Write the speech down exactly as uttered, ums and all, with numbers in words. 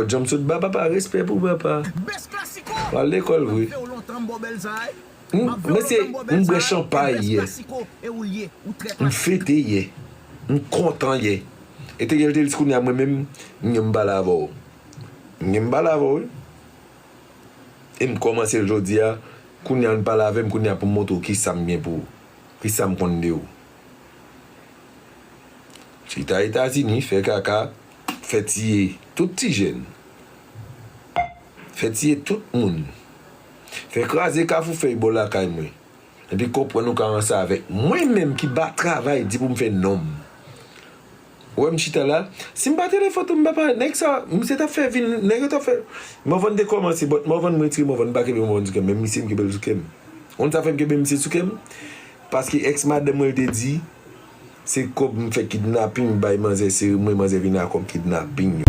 Djanm sot ba papa, respè pou papa. Pral lekòl vre. M, mesye, m bwè chanpay yè. M fete yè. M kontan yè. Etegèl te di kounye a mwen menm, m gen m pale avè w. M gen m pale avè w, wi. E m kòmanse l jodi a. Kounye a, vin pale avè m kounye a pou m montre w kisa m gen pou ou. Kisa m konn de ou. Chita Etazini, fè kaka, fè tiye tout ti jèn. Fè tiye tout moun. Fè kraze kafou fèy bò lakay mwen. Epi konprann ou ka ranse avèk mwen menm ki ba travay di pou m fè non m. Ou wè m chita la, si m pa te leve foto m pa pale, nèg sa, misye t ap fè vin, nèg yo t ap fè. Morvan te kòmanse, but Morvan m retire Morvan, m pa kenbe Morvan sou kè m, men misye m kenbe l sou kè m. Ou konn sa fè m kenbe misye sou kè m? Paske ex madanm mwen te di, se kòb m fè kidnaping bay manzè, se mwen manzè vin a kòb kidnaping yo.